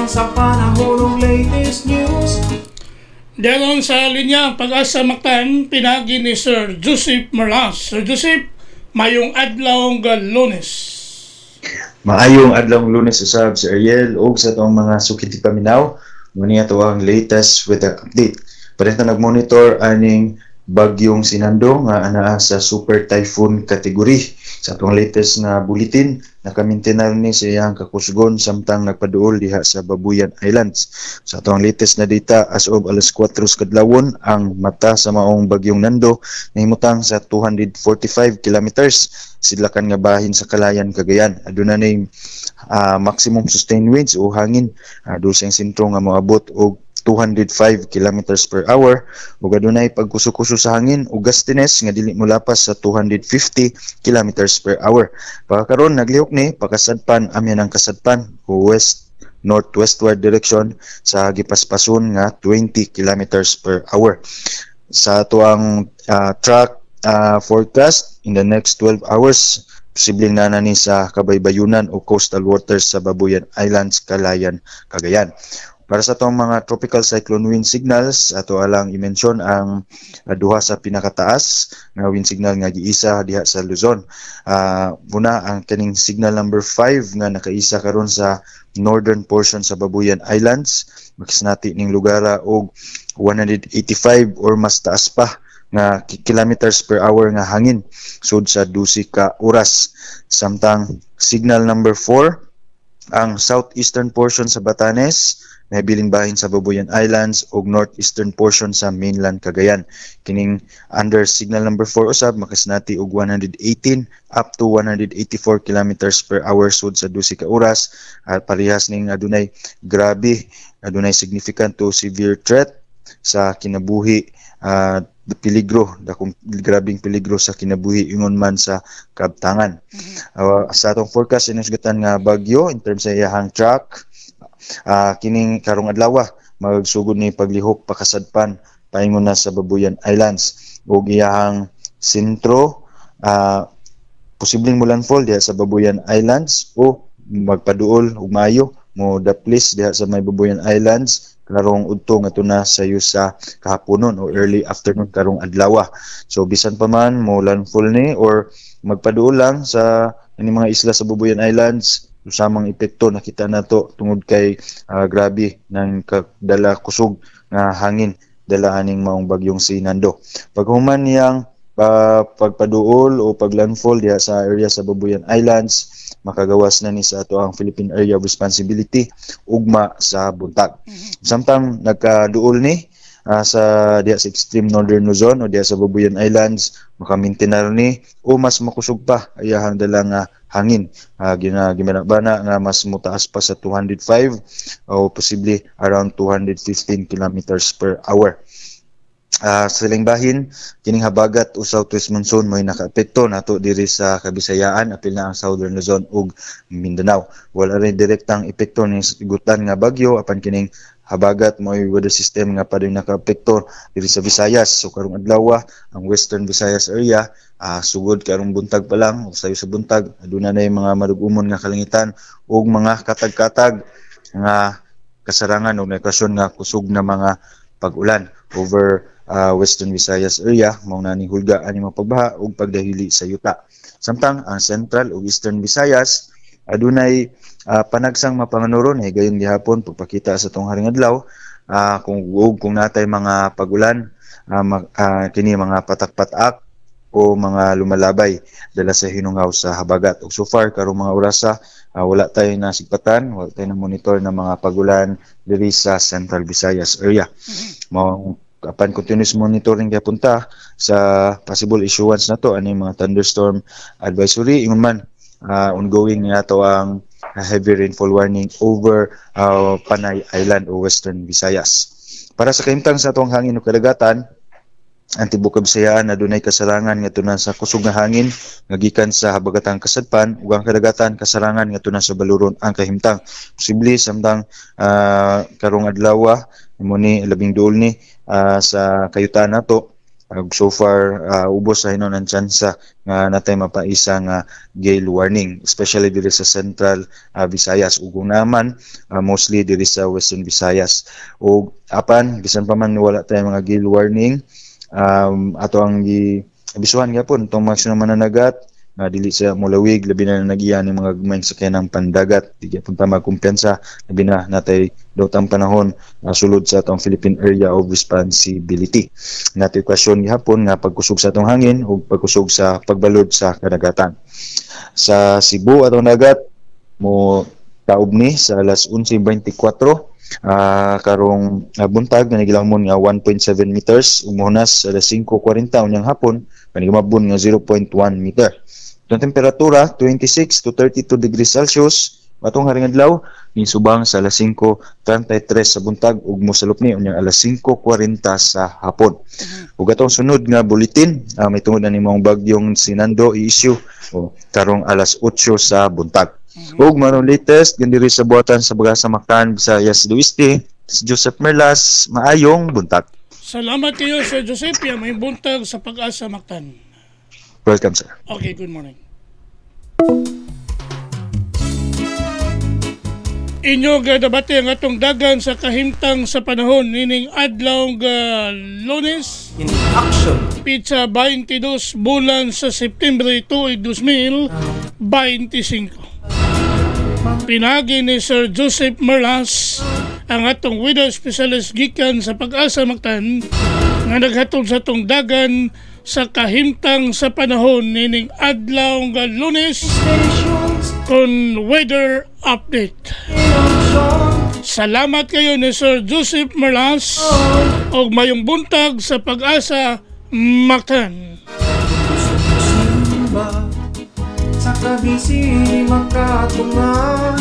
Kahimtang sa panahon ug latest news. Daron sa linya Pag-asa Mactan pinagi ni Sir Joseph Morlas. Sir Joseph, mayong adlaw nga Lunes. Maayong adlaw Lunes usab, Sir Ariel, ug sa atong mga suki tigpaminaw. Muni ato ang latest weather update. Pareho nagmonitor aning bagyong si Nando nga anaa sa super typhoon category. Sa atong latest nga bulletin, nakamintenar ni sa iyang kakusgon samtang nagpaduol diha sa Babuyan Islands. Sa atong latest na data as of alas 4 sa kadlawon, ang mata sa maong bagyong Nando nahimutang sa 245 kilometers sidlakan nga bahin sa Kalayan, Cagayan. Aduna ni maximum sustained winds o hangin doon sa sentro nga moabot og 205 kilometers per hour ug adunay pagkuso-kuso sa hangin ug gustiness nga dili molapas sa 250 kilometers per hour. Pagkaron naglihok ni pakasadpan amyan ang kasadpan o west northwestward direction sa gipaspason nga 20 kilometers per hour. Sa ato ang track forecast in the next 12 hours, posibleng naa ni sa kabaybayunan o coastal waters sa Babuyan Islands, Kalayan, Cagayan. Para sa atong mga tropical cyclone wind signals, ato alang i-mention ang duha sa pinakataas nga wind signal nga giisa diha sa Luzon. Una ang kaning signal number 5 nga nakaisa karon sa northern portion sa Babuyan Islands. Makisnati ning lugara og 185 or mas taas pa nga kilometers per hour nga hangin sud sa 12 ka oras. Samtang signal number 4, ang southeastern portion sa Batanes, nahabiling bahin sa Babuyan Islands ug northeastern portion sa mainland Cagayan. Kining under signal number 4 usab makasnati og 118 up to 184 kilometers per hour sud sa 12 ka oras at parehas ning adunay grabe, adunay significant to severe threat sa kinabuhi, peligro, dakong grabing peligro sa kinabuhi ingon man sa kabtangan. Sa atong forecast inusgatan nga bagyo in terms sa iyahang track, kining karong adlaw magsugod ni paglihok pakasadpan paingon na sa Babuyan Islands ug iyahang sentro posibleng molandfall diha sa Babuyan Islands o magpaduol ug maayo mo daplis diha sa may Babuyan Islands karong udto ngadto na sayo sa kahaponon o early afternoon karong adlaw. So bisan pa man mo landfall ni or magpaduol lang sa ini mga isla sa Babuyan Islands, usamang epekto nakita nato tungod kay grabe nang dala kusog nga hangin dala aning maong bagyong si Nando. Paghuman niyang pagpaduol o paglandfall diha sa area sa Babuyan Islands, makagawas na ni sa ato ang Philippine Area of Responsibility ugma sa buntag. Samtang nagkaduol ni sa diha sa extreme northern Luzon o diha sa Babuyan Islands, makamintenar ni o mas makusog pa ayahang dala nga hangin, gina gimanabana nga mas mutaas pa sa 205 o posible around 215 kilometers per hour. Sa siling bahin, kining habagat o southwest monsoon mo'y nakaapekto nato diri sa Kabisayaan, apil na ang Southern Luzon ug Mindanao. Wala rin direktang epekto ni gutan nga bagyo, apan kining habagat mo'y weather system nga padung nakaapekto diri sa Visayas. So karong adlaw, ang Western Visayas area, sugod karong buntag pa lang o sayo sa buntag, aduna na yung mga marugumon nga kalangitan ug mga katag-katag nga kasarangan o nakasyon nga kusog na mga pag-ulan over Western Visayas area. Mao na ni hulga ani mga pagbaha ug pagdahili sa yuta. Samtang ang Central ug Eastern Visayas adunay panagsang mapanganuron higayon gihapon pagpakita sa tong haring adlaw, kung ug kung natay mga pagulan, kini mga patak-patak o mga lumalabay dala sa hinungaw sa habagat. Ug so far karong mga orasa, wala tayo nasigpatan, wala tayo na monitor na mga pagulan diri sa Central Visayas area. Mao apan continuous monitoring gyapon ta sa possible issuance nato ani mga thunderstorm advisory, ingon man ongoing nato ang heavy rainfall warning over Panay Island o Western Visayas. Para sa kahimtang sa atong hangin ug kadagatan, ang tibuok Kabisayaan adunay kasarangan ngadto na sa kusog nga hangin nga gikan sa habagatang kasadpan ug ang kadagatan kasarangan ngadto na sa baluron ang kahimtang. Posible samtang karong adlaw mo ni labing duol ni sa kayutaan nato. So far ubos sa hinon ang tsansa nga natay mapaisa nga gale warning, especially diri sa Central Visayas ug naman mostly diri sa Western Visayas. Ug apan bisan pa man wala tay mga gale warning, ato ang gi abisuhan gyapon itong mga mananagat nga dili sa mulawig, labi na nagiya ni mga gagmayng sakyanang pandagat. Di gyapon ta magkumpiyansa, labi na natay dawtang panahon sulod sa atong Philippine Area of Responsibility. Natay kwasyon gihapon nga pagkusog sa atong hangin ug pagkusog sa pagbalod sa kadagatan. Sa Cebu, atong dagat mo taob ni sa alas 11:24 karong buntag, nga nagilangmon nga 1.7 meters, umuhunas alas 5:40 unyang hapon, panigumabon nga 0.1 meter. Itong temperatura 26 to 32 degrees Celsius atong haring adlaw nisubang sa alas 5:33 sa buntag ug mosalop ni unyang alas 5:40 sa hapon. Ug atong sunod nga bulletin may tungod na nimong bagyong Sinando i-issue o karong alas 8 sa buntag. Ug maron latest gandiri sa buhatan sa Pag-asa Mactan, Visayas Oeste, si Joseph Merlas, maayong buntag. Salamat kayo, Sir Joseph. Ya, may buntag sa Pag-asa Mactan. Welcome, sir. Okay, good morning. Inyo gadabate ang atong dagan sa kahimtang sa panahon nining adlaw nga Lunes, In action. Pitsa 22 bulan sa September tuig 2025. Pinagi ni Sir Joseph Merlas ang atong weather specialist gikan sa Pag-asa Mactan nga naghatod sa atong dagan sa kahimtang sa panahon nining adlaw nga Lunes kon weather update. Salamat kayo ni Sir Joseph Merlas og mayong buntag sa Pag-asa Mactan. Sa kabisi makatunga.